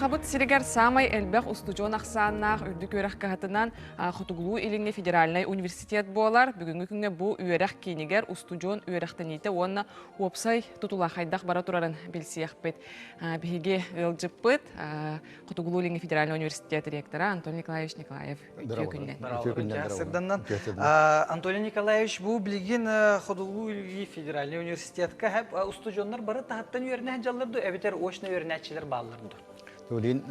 Сахабыт сиригэр саамай элбэх устудьуон ахсааннаах үрдүк үөрэх кыһатынан Хотугулуу-Илиҥҥи федеральнай университет буолар. Бүгүҥҥү күҥҥэ бу үөрэх киинигэр устудьуон үөрэхтэниитэ уонна уопсай тутула хайдах бара турарын билсиэхпит. Биһиги ыалдьыппыт Хотугулуу-Илиҥҥи федеральнай университет ректора Антон Николаевич Николаев. Үтүө күннэн. Үтүө күннэн. Сырданнан. Антоний Николаевич, бу билигин Хотугулуу-Илиҥҥи федеральнай университетка устудьуоннар бары таһыттан үөрэнэ сылдьаллар дуу, эбэтэр очно үөрэнээччилэр бааллар дуу? Билигин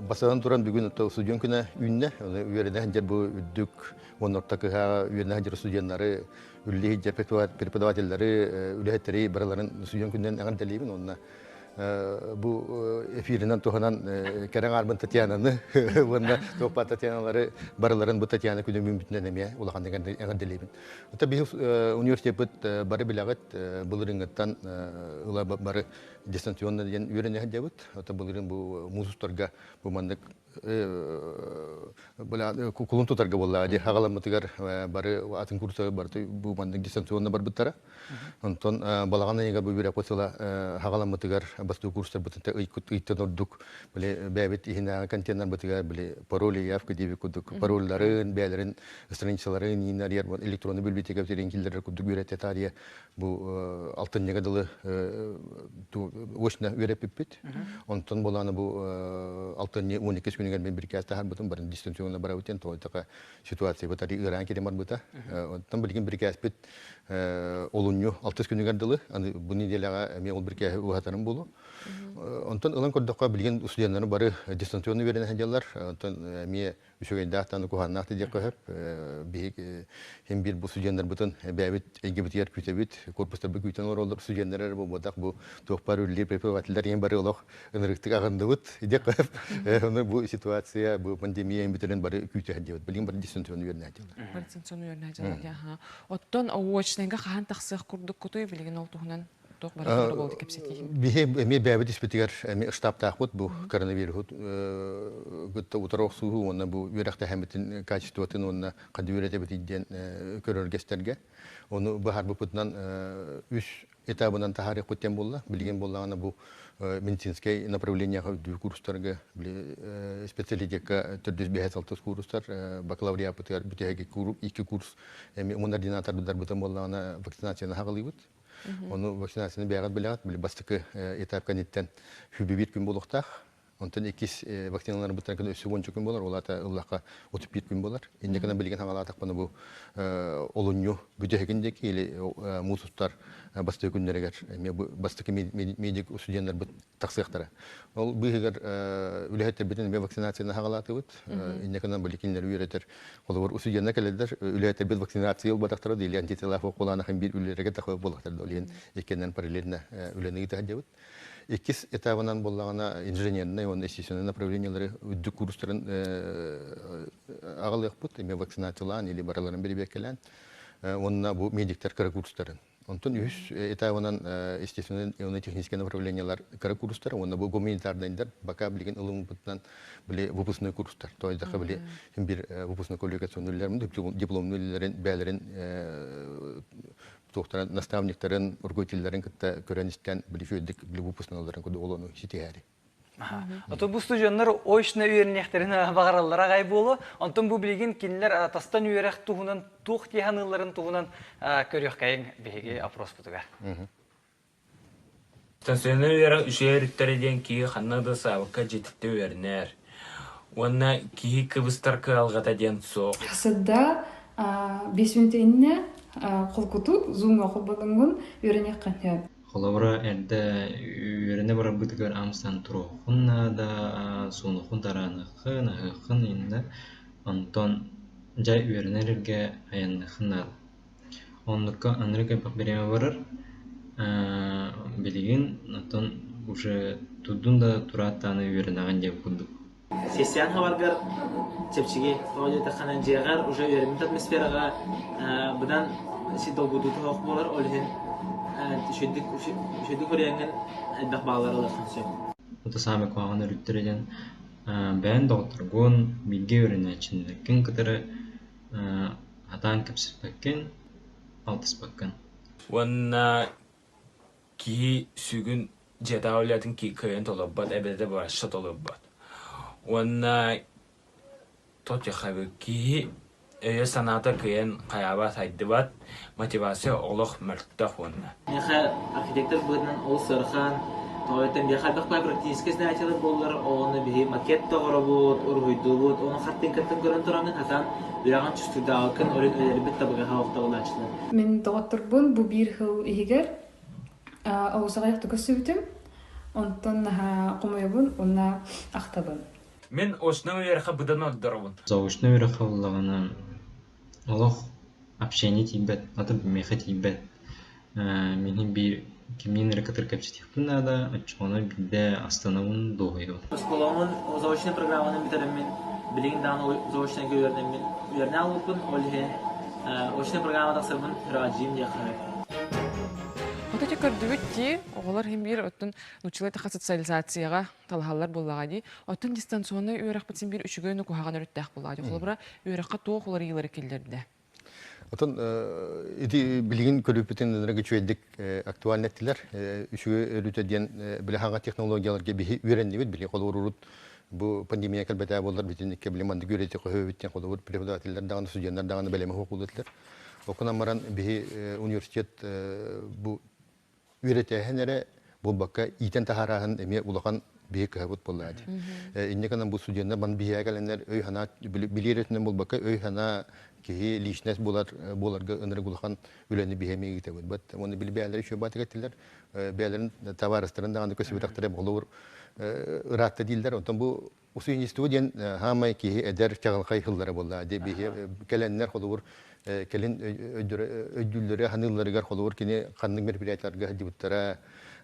басынан туран бүгүн студент күнэ үүннэ. Үөрэнэ сылдьар бу үрдүк уонна орто кыһаҕа үөрэнэ сылдьар студеннары, үлэлии сылдьар преподавателлэри, үлэһиттэри барыларын студент күнүнэн эҕэрдэлиибин уонна бу эфиринэн туһанан кэрэ аҥаарбын Татьянаны уонна туохпа Татьяналары барыларын бу Татьяна күнүн бүтүнэн эмиэ улаханнык эҕэрдэлиибин. Ата биһи университеппыт бары билэҕит былырыыҥҥыттан ыла бары дистанционно диэн үөрэнэ сылдьабыт. Ата былырыын бу муус устарга бу маннык кулун тутарга буоллаҕа дии хаҕаламмытыгар бары атын курса барыта бу маннык дистанционно барбыттара. Онтон балаҕан ыйыгар бу үөрэхпит сыла хаҕаламмытыгар бастакы курстарбытын ыйтан ордук били бэйэбит иһинээҕи контейнербытыгар били пароль явка диэбит курдук парольларын бэйэлэрин страницаларын ииннэрийэр электронный библиотека киллэрэр курдук үөрэтэ таарыйа бу алтынньыга дылы очно үөрэппиппит. Онтон буолааны бу алтынньы 12 күнүгэр мен бирикээс таһаарбытым барын дистанционно барабыт диэн тоҕо ситуация бытари ыараан киирэн барбыта. Онтон билигин бирикээспит олунньу алтыс күнүгэр дылы аны бу неделяҕа эмиэ ол бирикээһи уһатарым буолуо. Онтон ылан көрдөххө билигин студеннары бары дистанционно үөрэнэ сылдьаллар. Онтон эмиэ үчүгэйдээх даҕаны куһааннаах да диэххэ сөп. Биһиги син биир бу студеннарбытын бэйэбит эйгэбитигэр күүтэбит, корпустарбыт күүтэн олороллор студеннар эрэ буолбатах бу туох баар үлэлиир преподавателлэр ийэн бары олох ынырыктык аҕынныбыт диэххэ сөп. Ону бу ситуация, бу пандемия бүтэрин бары күүтэ сылдьабыт. Билигин бары дистанционно үөрэнээччилэр. Бары дистанционно үөрэнээччилэр. Оттон очнайга хаһан тахсыах курдук кутуй билигин ол туһунан туох бары буолду кэпсэтии. Биһи эмиэ бэйэбит испитигэр эмиэ штабтаахпыт бу коронавируһу кытта утары охсуһуу уонна бу үөрэхтэһэммитин качествотын уонна ханна үөрэтэбитий диэн көрөргөстөргө. Ону быһаарбыппытынан үс этабынан таһаарыахпыт диэн буолла. Билигин буоллаҕына бу медицинскэй направлениеҕа үрдүк курстарга специалитекка төрдүс биэс алтыс курстар бакалавриаппытыгар бүтэһик икки курс эми уон ординатордарбытын буоллаҕына вакцинацияны хаҕалыыбыт. Ону вакцинацияны бэйэҕит билэҕит, били бастакы этап кэнниттэн сүүрбэ күн буолуохтаах. Онтон иккис вакциналарбыттан күн өссө уонча күн буолар, ол аата ыллахха 31 күн буолар. Инньэ гынан билигин хаҥалаатахпына бу олунньу бүтэһигин диэки или муус устар бастакы күннэригэр эмиэ бу бастакы медик студеннарбыт тахсыахтара. Ол быыһыгар үлэһиттэрбитин эмиэ вакцинацияны хаҕалаатыбыт. Инньэ гынан били кинилэри үөрэтэр холобур студенна кэлэллэр үлэһиттэрбит вакцинация ылбатахтара или антителаах укулаанахын биир үлэлэргэ тахы буоллахтар да олиһин иккеннэн параллельно үлэни ыыта сылдьабыт. Иккис этабынан буоллаҕына инженернэй уонна естественнай направлениелары үрдүк курстарын аҕалыахпыт эмиэ вакцинациялаан или барыларын бирибиэккэлээн уонна бу медиктэр кыра курстарын Онтон үһүс этабынан естественный уонна техническэй направлениелар кыра курстар уонна бу гуманитарнайдар бака билигин ылыммытынан били выпускной курстар. То есть били бир выпускной квалификационный үлэлэрин дипломный үлэлэрин бээлэрин туохтарын наставниктарын руководителлэрин кытта көрөн истэн били үчүгэйдик били выпускнойларын курдук олону ситиһээри. Ото бу студеннар очно үөрэннэхтэрин баҕараллара аҕай буолуо. Онтон бу билигин кинилэр тастан үөрэх туһунан туох дии саныылларын туһунан көрүөххэйиҥ биһиги опроспутугар. Стационар үөрэх үчүгэй өрүттэрэ диэн киһи ханна да саабыкка дьиэтиттэн үөрэнэр. Уонна киһи кыбыстар кыһалҕата диэн суох. Сыда 5 мүнөт иннэ холкутук зумҥа холбодоҥҥун үөрэниэххин сөп. Холобура, эрдэ үөрэнэ барарбытыгар амсан туруоххун наада, суунуоххун, тарааныаххын, аһыаххын иннэ. Онтон дьэ үөрэнэр эргэ айанныаххын наада. Оннукка анарык элбэх бириэмэ барар. Билигин оттон уже турдун да тураат даҕаны үөрэнэҕин диэн курдук. Сессиян хабаргар чэпчэки, тоҕо диэтэххинэ дьиэҕэр уже үөрэммит атмосфераҕа быдан долгутуута суох буолар, ол иһин үчүгэйдик үчүгэйдик үөрүйэҥҥин элбэх бааллары ылыаххын сөп. Это саамай куһаҕан өрүттэрэ диэн бэйэҥ доҕотторгун, бииргэ үөрэнээччилэргин кытары сатаан кэпсэппэккин, алтыспаккын. Уонна киһи сүгүн дьиэтээҕи үлэтин кыайан толорбот эбэтэр вообще толорбот. Уонна тотихабы киһи өйө-санаата кыайан хайаабат сайдыбат, мотивация олох мөлтөх уонна. Миэхэ архитектор быһыытынан олус ыарахан. Тоҕо диэтэр миэхэ элбэх баай практическай занятиелар буоллар, ону биһи макет да оҥоробут, уруһуйдуубут, ону хартыынкаттан көрөн тураммын хатаан үрэҕин чувствуйдаабаккын өрүн өлөрбүт табыгаһа охтобулааччылар. Мин доҕотторбун бу биир сыл иһигэр олус аҕыйахта көрсүбүтүм. Онтон наһаа хомойобун уонна ахтабын. Мин очно үөрэххэ быдан ордоробун. Заочно үөрэххэ буоллаҕына олох общение тиийбэт, атын миэхэ тиийбэт. Миһин биир кимниин эрэ кытары кэпсэтиэхпин наада, оччоҕуна биирдэ астынабын, дуоһуйабын. Оскуоламмын заочнай программаны бүтэрэммин, билигин даҕаны заочнайга үөрэнэммин үөрэнэ албыппын, ол иһин очнай программа тахсарбын сүрэҕэлдьиим диэххэ сөп. Вот эти көрдүбүт дии, оҕолор иһин биир оттон нуччалыы таха социализацияҕа талаһаллар буоллаҕа дии. Оттон дистанционнай үөрэхпит син биир үчүгэй уонна куһаҕан өрүттээх буоллаҕа дии. Холобура, үөрэххэ туох уларыйыылары киллэрдэ? Отон ити билигин көрүүпүтүн ынырык үчүгэйдик актуальна эттилэр. Үчүгэй өрүтэ диэн били хаҥа технологияларга биһи үөрэннибит, били холобур бу пандемия кэлбэтэ буоллар бүтүннүккэ били маннык үөрэти көһөбүт диэн холобур преподавателлэр даҕаны студеннар даҕаны бэлэми хуокуллатылар. Окунан баран биһи университет бу үөрэтээһин эрэ буолбакка иитэн таһаарааһын эмиэ улахан биһи кыһабыт буолла дии. Инньэ гынан бу студеннар маны биһиэхэ кэлэннэр өй-санаа билиэр өттүнэн буолбакка өй-санаа киһи личность буолар буоларга ынырык улахан үлэни биһи эмиэ ыытабыт. Бат уонна били бэйэлэрэ үчүгэй баатык эттилэр. Бэйэлэрин табаарыстарын даҕаны көсүбэтэхтэрэ холобур ыраатта дииллэр. Онтон бу Усуйнистуба диэн хаамай киһи эдэр чаҕылхай сыллара буолла. Дии биһи кэлэннэр холобур кэлин өйдүүллэрэ ханыылларыгар холобур кини ханнык мероприятияларга сылдьыбыттара,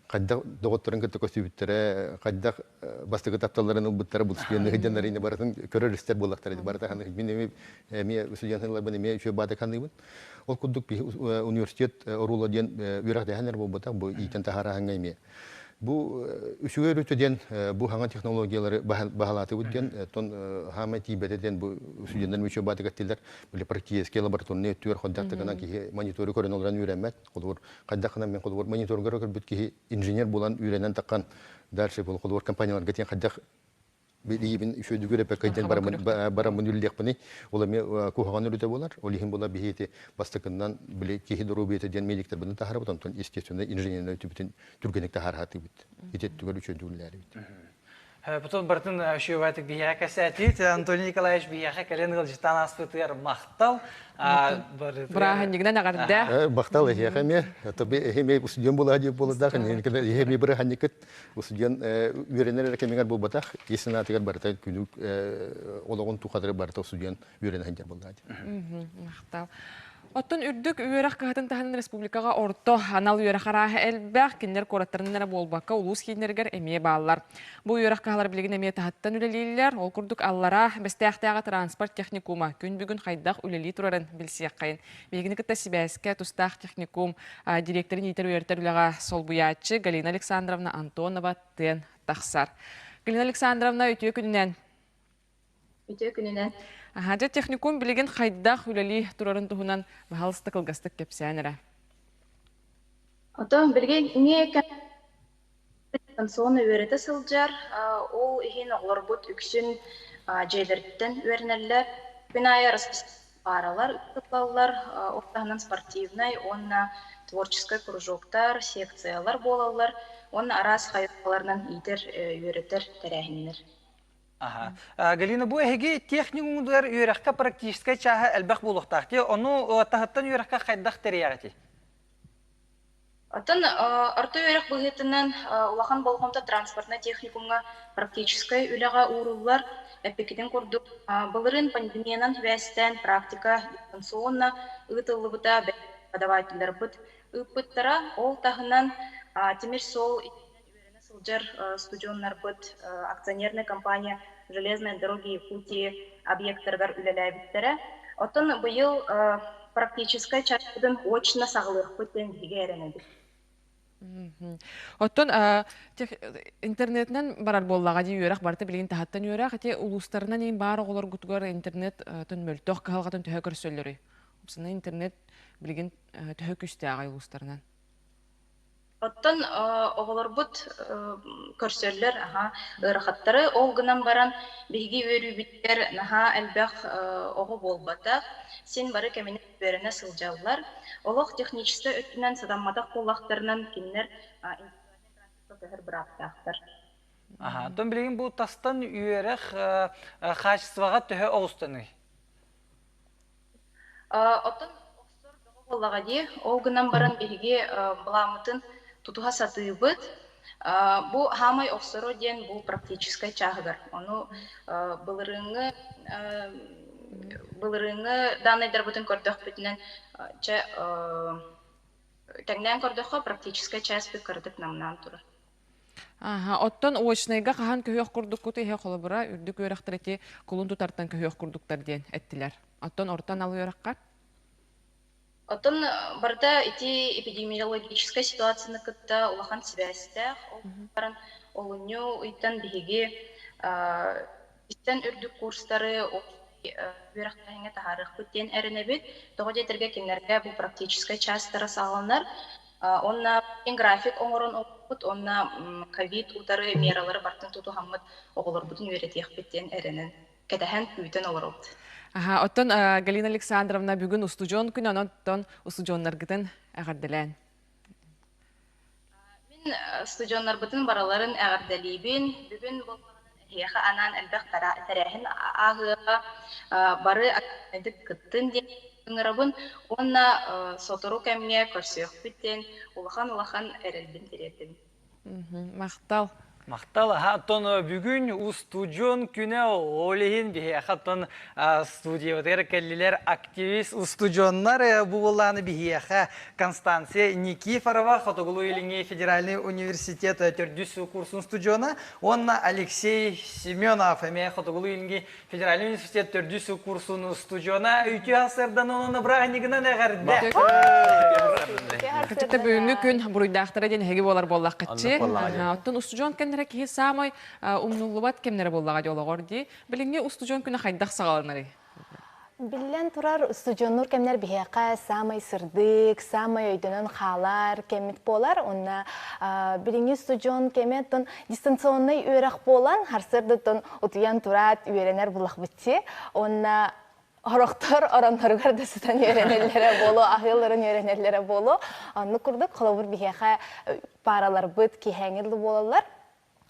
хайдах доҕотторун кытта көстүбүттэрэ, хайдах бастакы тапталларын ылбыттара, бу студенны сылдьаннар барытын көрөр истэр буоллахтара. Барыта ханнык мин эмиэ эмиэ студент сылларбын эмиэ үчүгэй баата ханыыбын. Ол курдук университет оруола диэн үөрэхтээһин эрэ буолбатах, бу иитэн таһаараһыҥҥа эмиэ. Бу үчүгэй өрүтэ диэн бу хаҥа технологиялары баһылаатыбыт диэн тон хаамай тиийбэтэ диэн бу студеннар мүчү баатык эттилэр били практический лабораторный өттүгэр ходдахтыгынан киһи монитору көрөн олорон үөрэммэт холобур хайдахына мен холобур мониторга көрбүт киһи инженер буолан үөрэнэн таххан дальше бұл холобур компанияларга тиэн хайдах билиибин үчүгэй эппеккэ бараммын үллиэхпиний ол эмиэ куһаҕан үлэтэ буолар ол иһин була биһиэти бастакыннан били киһи доруобуйата диэн медиктарбытын таһаарабыт онтон естественно инженерный өттүбүтүн түргэнник таһаарахатыбыт ити өттүгэр үчүгэй үлэлээбит Потом бартын үшүөбэтик биһиэхэ кэсээтиит Антоний Николаевич биһиэхэ кэлэн ыалдьыттаан ааспытыгар махтал. Бырааһынньыгынан эҕэрдэ. Махтал эһиэхэ эмиэ. Эһиэхэ устудьуон буолаа диэн буолардаах. Эһиэхэ эмиэ бырааһынньыккыт Устудьуон үөрэнэр эрэ кэмигэр буолбатах, ис санаатыгар барыта күнүк олоҕун тухары барыта устудьуон үөрэнэ сылдьар буоллаҕа дии. Махтал. Оттон үрдүк үөрэх кыһатын таһынан республикаҕа орто анал үөрэх арааһа элбэх, кинилэр куораттарынан эрэ буолбакка улуус кииннэригэр эмиэ бааллар. Бу үөрэх кыһалара билигин эмиэ таһыттан үлэлииллэр. Ол курдук аллараа Бэстээхтээҕи транспорт техникума күн бүгүн хайдах үлэлии турарын билсиэххэйин. Биһигини кытта сибээскэ тустаах техникум директорын иитэр-үөрэтэр үлэҕэ солбуйааччы Галина Александровна Антонова тыан тахсар. Галина Александровна, үтүө күнүнэн. Үтүө күнүнэн. Аха, дьэ техникум билигин хайдах үлэлии турарын туһунан баһалыста кылгастык кэпсээн эрэ. Отон билигин дистанционно үөрэтэ сылдьар, ол иһин оҕолорбут үксүн дьиэлэриттэн үөрэнэллэр. Күн аайы пааралар ыытыллаллар, ол таһынан спортивнай уонна творческай кружоктар, секциялар буолаллар уонна араас хайысхаларынан иитэр, үөрэтэр тэрээһиннэр. Аха. Галина, бу эһиги техникумугар үөрэххэ практическай чааһа элбэх буолуохтаах дии. Ону таһыттан үөрэххэ хайдах тэрийэҕитий? Оттон орто үөрэх быһыытынан улахан болҕомто транспортнай техникумҥа практическай үлэҕэ ууруллар. Эппиккитин курдук, былырыын пандемиянан сибээстээн практика дистанционно ыытыллыбыта, преподавателлэрбит ыыппыттара. Ол таһынан тимир суол үөрэнэ сылдьар студеннарбыт акционернай компания «Железные дороги Якутии» объектарыгар үлэлээбиттэрэ. Оттон быйыл практическай чааспытын очно саҕалыахпыт диэн биһиги эрэнэбит. Оттон интернетинэн барар буоллаҕа дии үөрэх барыта билигин таһыттан үөрэх ити улуустарынан иин баар оҕолоргутугар интернет мөлтөх кыһалҕатын төһө көрсөллөрүй? Собственно, интернет билигин төһө күүстээҕий улуустарынан? Оттон оҕолорбут көрсөллөр аһа ыарахаттары, ол гынан баран биһиги үөрүүбүтүгэр наһаа элбэх оҕо буолбатах, син бары кэминэн үөрэнэ сылдьаллар. Олох техническэй өттүнэн сатамматах буоллахтарынан кинилэр индивидуальнай графикка көһөр бырааптаахтар. Аха, оттон билигин бу тастан үөрэх хаачыстыбаҕа төһө оҕустаный? Оттон охсор бөҕө буоллаҕа дии. Ол гынан баран биһиги былааммытын тутуһа сатыыбыт. Бу хаамай охсоро диэн бу практическай чааһыгар. Ону былырыыҥҥы былырыыҥҥы дааннайдарбытын көрдөхпүтүнэн чэ тэҥнээн көрдөххө практическай чааспыт кыратык намнаан турар. Аха, оттон очнайга хаһан көһүөх курдуккут иһэ холобура үрдүк үөрэхтэр ити кулун тутартан көһүөх курдуктар диэн эттилэр. Оттон орто анал үөрэххэ? Оттон барыта ити эпидемиологическай ситуацияны кытта улахан сибээстээх. Ол баран олунньу ыйтан биһиги истэн үрдүк курстары үөрэхтээһиҥҥэ таһаарыахпыт диэн эрэнэбит. Тоҕо диэтэргэ кинилэргэ бу практическай чаастара саҕаланар. Уонна график оҥорон олорбут уонна ковид утары мералары барытын тутуһаммыт оҕолорбутун үөрэтиэхпит диэн эрэнэн кэтэһэн күүтэн олоробут. Аха, оттон Галина Александровна бүгүн устудьуон күнэ, онон устудьуоннаргытын эҕэрдэлээн. Мин студеннарбытын барыларын эҕэрдэлиибин. Бүгүн буоллаҕына эһиэхэ анаан элбэх тэрээһин ааһыаҕа. Бары активнайдык кыттын диэн ыҥырабын уонна сотору кэмҥэ көрсүөхпүт диэн улахан-улахан эрэлбин тириэрдэбин. Махтал. Махтал. Оттон бүгүн устудьуон күнэ ол иһин биһиэхэ оттон студиябытыгар кэллилэр активист устудьуоннар бу буоллааны биһиэхэ Констанция Никифорова Хотугулуу-Илиҥҥи федеральный университет төрдүс курсун студиона уонна Алексей Семенов эмиэ Хотугулуу-Илиҥҥи федеральный университет төрдүс курсун студиона үтүө сардан онон бырааһынньыгынан эҕэрдэ! Кытта бүгүҥҥү күн буруйдаахтара диэн эһиги буолар буоллаххытчы. Оттон устудьуон кэмнэрэ киһи саамай умнуллубат кэмнэрэ буоллаҕа дии олоҕор дии. Билиҥҥи устудьуон күнэ хайдах саҕаланарый? Биллэн турар, устудьуоннуур кэмнэр биһиэхэ саамай сырдык, саамай өйдөнөн хаалар кэммит буолар. Уонна билиҥҥи устудьуон кэмэ оттон дистанционнай үөрэх буолан, харсыардаттан утуйан тураат үөрэнэр булахбытчы. Уонна орохтор оронноругар да сытан үөрэнэллэрэ буолуо, аһыыларын үөрэнэллэрэ буолуо. Оннук курдук, холобур, биһиэхэ паараларбыт киэһээҥи дылы буолаллар.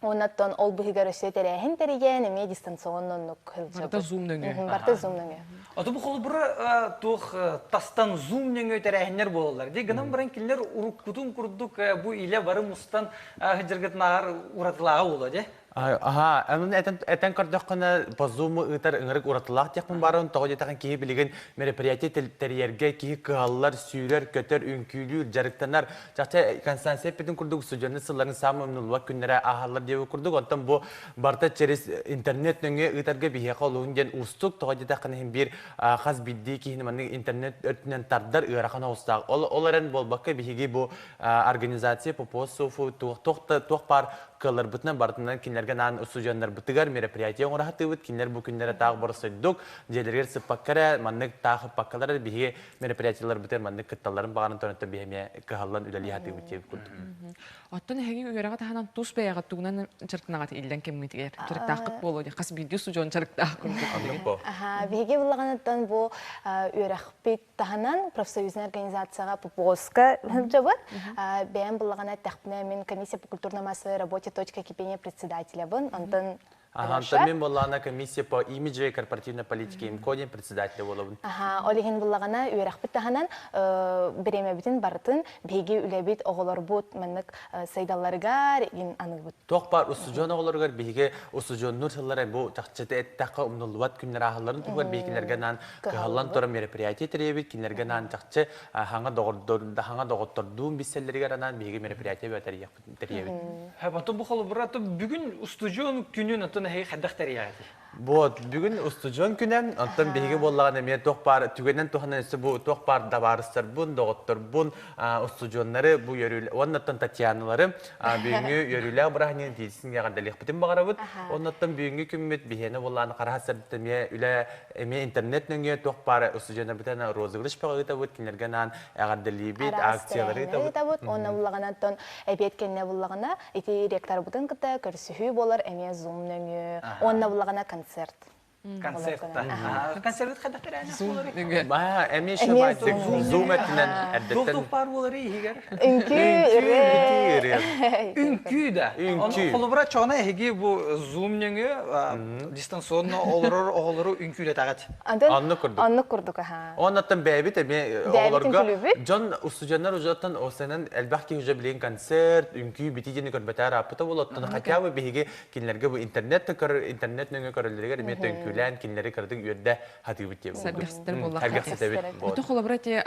Оннаттан ол быһыгар өссө тэрээһин тэрийэн, эмиэ дистанционно оннук сылдьабыт. Барыта Zoom нөҥүө. Барыта Zoom нөҥүө. Ото бу холобура туох тастан Zoom нөҥүө тэрээһиннэр буолаллар. Дии гынан баран кинилэр уруккутун курдук бу илэ бары мустан сылдьаргытынааҕар уратылааҕа буолуо дии. Аха, онон этэн, этэн көрдөххүнэ, по Zoom ыытар ыҥырык уратылаах диэхпин баарын, тоҕо диэтэхин киһи билигин мероприятие тэрийэргэ киһи кыһаллар, сүүрэр, көтөр, үҥкүүлүүр, дьарыктанар. Чахчы Констанция эппитин курдук студенты сылларын саамай умнуллубат күннэрэ ааһаллар диэбит курдук. Онтон бу барыта через интернет нөҥүө ыытарга биһиэхэ олуһун диэн уустук. Тоҕо диэтэххинэ иһин биир хас биирдии киһини маннык интернет өртүнэн тардар ыарахан оҕустаах. Ол, ол эрэн буолбакка биһиги бу организация ПОПОСУФу туох, туох баар кыалларбытынан барытынан кинилэргэ анаан устудьуоннарбытыгар мероприятие оҥоро сатыыбыт. Кинилэр бу күннэрэ таах боросойдук, дьиэлэригэр сыппакка эрэ, маннык таах ыппаккалар эрэ биһиги мероприятиеларбытыгар маннык кытталларын баҕаран туран биһи эмиэ кыһаллан үлэлии сатыыбыт диэбит курдук. Оттон эһиги үөрэҕи таһынан тус бэйэҕит тугунан дьарыктанаҕыт иллэҥ кэмҥитигэр? Дьарыктааххыт буолуо дии. Хас биирдии устудьуон дьарыктаах курдук. Биһиги буллаҕыныттан бу үөрэхпит таһынан профсоюзная организацияҕа ППОСка сылдьабыт. Бэйэм буллаҕына эттэхпинэ мин комиссия по культурно-массовой работе точка кипения председателябын. Онтон Антон мин буоллаҕына комиссия по имиджевой и корпоративной политике ИМКО диэн председателэ буолабын. Аха, ол иһин буллаҕына үөрэхпит таһынан бириэмэбитин барытын биһиги үлэбит оҕолорбут маннык сайдалларыгар игин аныыбыт. Туох баар устудьуон оҕолоругар биһиги устудьуоннуур сыллара бу чахчыта эттэххэ умнуллубат күннэр ааһалларын туһугар биһигилэргэ анаан кыһаллан туран мероприятие тэрийэбит, кинилэргэ анаан чахчы хаҥа доҕордор хаҥа доҕоттордуун билсэллэригэр анаан биһиги мероприятие тэрийэбит. Потом бу холобура бүгүн устудьуон күнүн оттон эһиги хайдах тэрийэҕитий? Вот, бүгүн устудьуон күнэ, онтон биһиги буоллаҕына эмиэ туох баар түгэнэн туһанан өссө бу туох баар табаарыстарбын, доҕотторбун, устудьуоннары бу үөрүүл уоннаттан Татьяналары бүгүҥҥү үөрүүлээх бырааһынньыгын тиийсин эҕэрдэлиэхпитин баҕарабыт. Оннуттан бүгүҥҥү күммүт биһиэнэ буоллаҕына хараһа сырдыт эмиэ үлэ эмиэ интернет нөҥүө туох баар устудьуоннарбытын розыгрыш бөҕө ыытабыт, кинилэргэ анаан эҕэрдэлиибит, Араас акциялары тэрээһиннэри ыытабыт. ыытабыт. Уонна буллаҕына оттон эбиэт кэннэ буллаҕына ити ректорбытын кытта көрсүһүү буолар эмиэ Zoom нөҥүө. Уонна буллаҕына концерт. Концерт. Концерт хайдах тэрээһин буоларый? Ба, эмиэ шабайдык Zoom өттүнэн эрдэттэн. Туох баар буоларый иһигэр? Үҥкүү, ырыа. Үҥкүү да. Үҥкүү. Холобура чоҕуна эһиги бу Zoom нөҥүө дистанционно олорор оҕолору үҥкүүлэтэҕит. Оннук курдук. Оннук курдук, аха. Оннуттан бэйэбит эмиэ оҕолорго дьон устудьуоннар ужаттан осенен элбэх киһи уже билигин концерт, үҥкүү бити диэни көрбөтөөр ааппыта буолуоттан хотя бы биһиги кинилэргэ бу интернет да көрөр интернет нөҥүө көрөллөрүгэр эмиэ төҥкүүлээн кинилэри кыратык үөрдэ хатыыбыт диэбит. Сэргэхситэр буоллахха. Сэргэхситэбит. Ото холобура те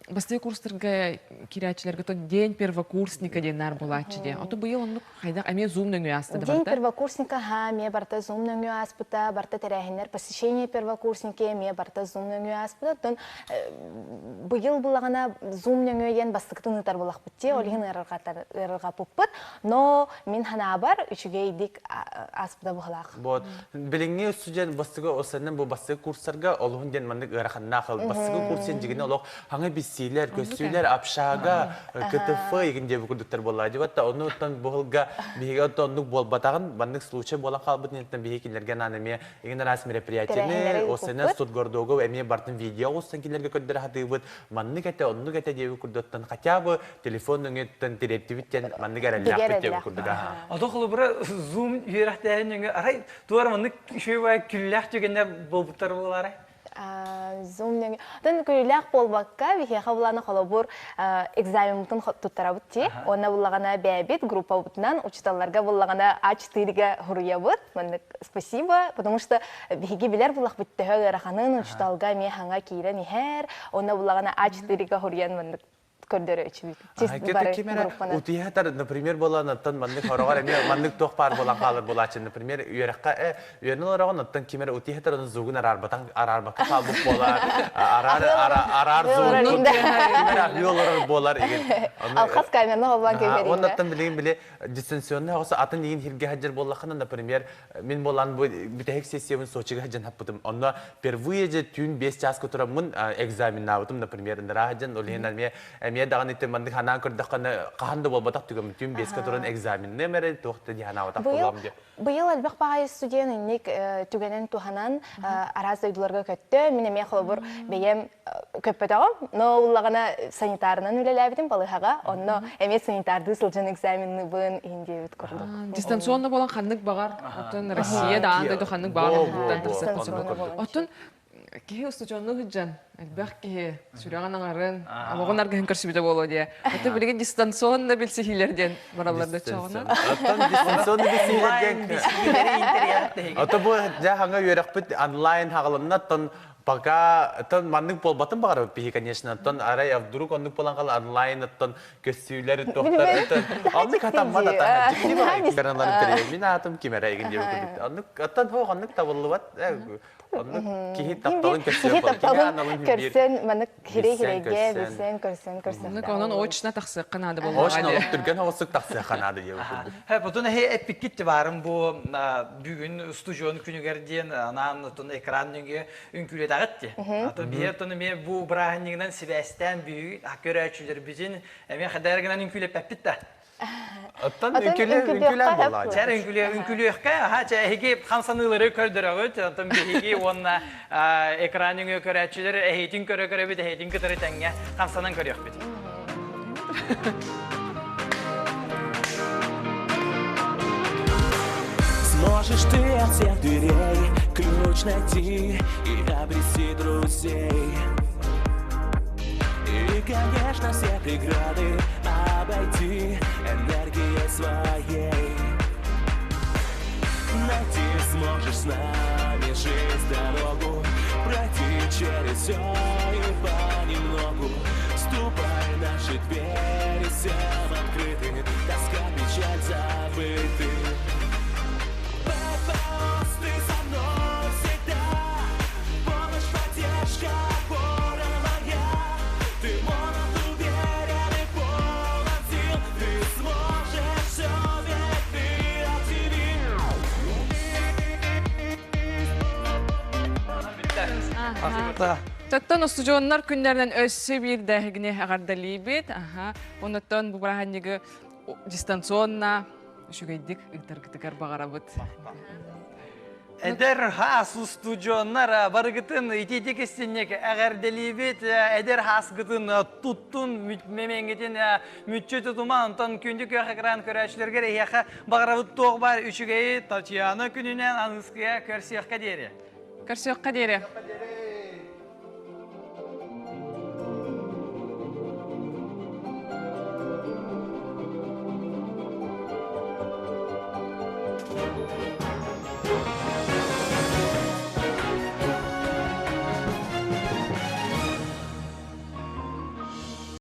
бастакы курстарга киирээччилэргэ то день первокурсника диэн наар буолааччы диэн. Ото быйыл оннук хайдах эмиэ Zoom нөҥүө ааста да День барта? первокурсника ха эмиэ барта Zoom нөҥүө ааспыта, барта тэрээһиннэр посещение первокурсники эмиэ барта Zoom нөҥүө ааспыта. Оттон быйыл булаҕына Zoom нөҥүө диэн бастакытын ыытар булахпыт дии, ол иһин ыарырҕаппыппыт. Но мин ханаабар үчүгэйдик ааспыта быһылаах. Вот. Билиҥҥи студент бастыгы осеннен бу бастыгы курсарга олуһун диэн маннык ыараханнаах бастыгы курс диэн дьигинэ олох хаҥа биссиилэр, көссүүлэр, общага, КТФ игин диэби курдуктар буолла. Дибатта онну оттон бу биһиги оттон оннук буолбатаҕын маннык случай буолан хаалбытын интен биһиги кинилэргэ анаан эмиэ игин араас мероприятиены, осеннен студгордогу эмиэ бартын видео оҕустан кинилэргэ көрдөрө хатыыбыт маннык этэ, оннук этэ диэби курдуктан хотя бы телефон өҥөттөн тириэртибит диэн маннык эрэллээхпит диэбит курдук. Ото холобура Zoom үөрэхтээһин өҥө арай туора маннык үчүгэй күллээх түгэннэр буолбуттар буолаарай? Zoom нөҥү. Оттон күлүүлээх буолбакка, биһиэхэ булаана холобур экзамеммытын туттарабыт дии. Уонна буллаҕына бэйэбит группабытынан учууталларга буллаҕына А4-га хуруйабыт. Маннык спасибо, потому что биһиги билэр буллахпыт төһө ыараханын учууталга эмиэ хаҥа киирэн иһэр. Уонна буллаҕына А4-га хуруйан маннык көрдөрөөччүбүт. Бары группаны. Утуйатар, например, буолан оттон маннык хороҕор эмиэ маннык туох баар буолан хаалар буолааччы. Например, үөрэххэ үөрэнэн олороҕун оттон ким эрэ утуйатар оны зугун араарбатан араарбакка хаалбыт буолар. Араар араар зугун ким эрэ аһыы олорор буолар игин. Алхас камераны холбоон кэбиһэрин. Оннуттан билигин били дистанционный оҕосо атын игин хиргэ хаджар буоллаххына, например, Мин буолан бу бүтэһик сессиябын Сочига сылдьан хаппытым. Онно впервые же түүн 5 чааска тураммын экзаменнаабытым, например, ыныраа сылдьан, ол иһин эмиэ эмиэ даҕаны ити маннык ханаан көрдөххөнө хаһан да буолбатах түгэммин түүн 5-ке туран экзаменныам эрэ туох да дии санаабатах Быйыл буолуом диye. Быйыл элбэх баҕайы студент инник түгэнин туһанан араас дойдуларга көттө. Мин эмиэ холобур бэйэм көппөтөҕүм. Но уллаҕына санитарынан үлэлээбитим балыһаҕа. Онно эмиэ санитардыы сылдьан экзаменныбын иһин диэбит курдук. Дистанционно буолан ханнык баҕар, оттон Россия да аан дойду ханнык баҕар омуктан тахсар. Оттон киһи устудьуоннуу сылдьан элбэх киһи сүрэҕин аҥарын, олоҕун аргыһын көрсүбүтэ буолуо диye. Оттон билигин дистанционно билсиһиилэр диэн бараллар да чоҕуна. Оттон дистанционно билсиһиилэр диэн Ото бу дьэ хаҥа үөрэхпит онлайн хаҕылынна оттон Пока оттон маннык буолбатын баҕарабыт биһи, конечно. Оттон арай а вдруг оннук буолан хаалан онлайн оттон көссүүлэр туохтар оттон оннук хатаммат ата дьикти баҕайы кыраналарын тэрийэр. Мин аатым ким эрэ игин диэбит курдук. Оннук оттон хоох оннук табыллыбат. Оннук киһи тапталын көрсүөн Киһи тапталын көрсөн маннык хирей-хирейге билсэн көрсөн көрсөн. Оннук онон очно тахсыахха наада буоллаҕа. Очно олох түргэн оҕусук тахсыахха наада диэбит курдук. Хэ, бутун эһи эппиккит баарым бу бүгүн устудьуон күнүгэр диэн анаан отун экран нөҥүө үҥкүүлэтэҕит дии. Ато биһи отон эмиэ бу бырааһынньыгынан сибээстээн бүгүн көрөөччүлэрбитин эмиэ хадаар гынан үҥкүүлэппэппит да. Оттон үҥкүүлээн буоллаа. Чэр үҥкүүлүөхкэ, аха чэ эһиги хамсаныылары көрдөрөҕүт, оттон биһиги уонна экран нөҥүө көрөөччүлэр эһиитин көрө-көрөбүт, эһиитин кытары тэҥҥэ хамсанан көрүөхпүт. Сможешь ты от всех дверей ключ найти и обрести друзей. И, конечно, все преграды обойти энергией своей. Найти сможешь с нами жизнь дорогу, пройти через все и понемногу. Ступай, наши двери всем открыты, тоска, печаль забыты. ППО, ты со мной. Тоттон устудьуоннар күннэринэн өссө биир дэһигини эҕэрдэлиибит. Аха. Оннуттан бу бырааһынньыгы дистанционно үчүгэйдик ыытаргытыгар баҕарабыт. Эдэр хаас устудьуоннар барыгытын итиитик истинник эҕэрдэлиибит. Эдэр хаасгытын туттун мэмэҥҥитин мүччү тутума онтон күндү күөх экран көрөөччүлэргэр эһиэхэ баҕарабыт туох баар үчүгэйи Татьяна күнүнэн аныскыйа көрсүөххэ диэри. Көрсүөххэ диэри.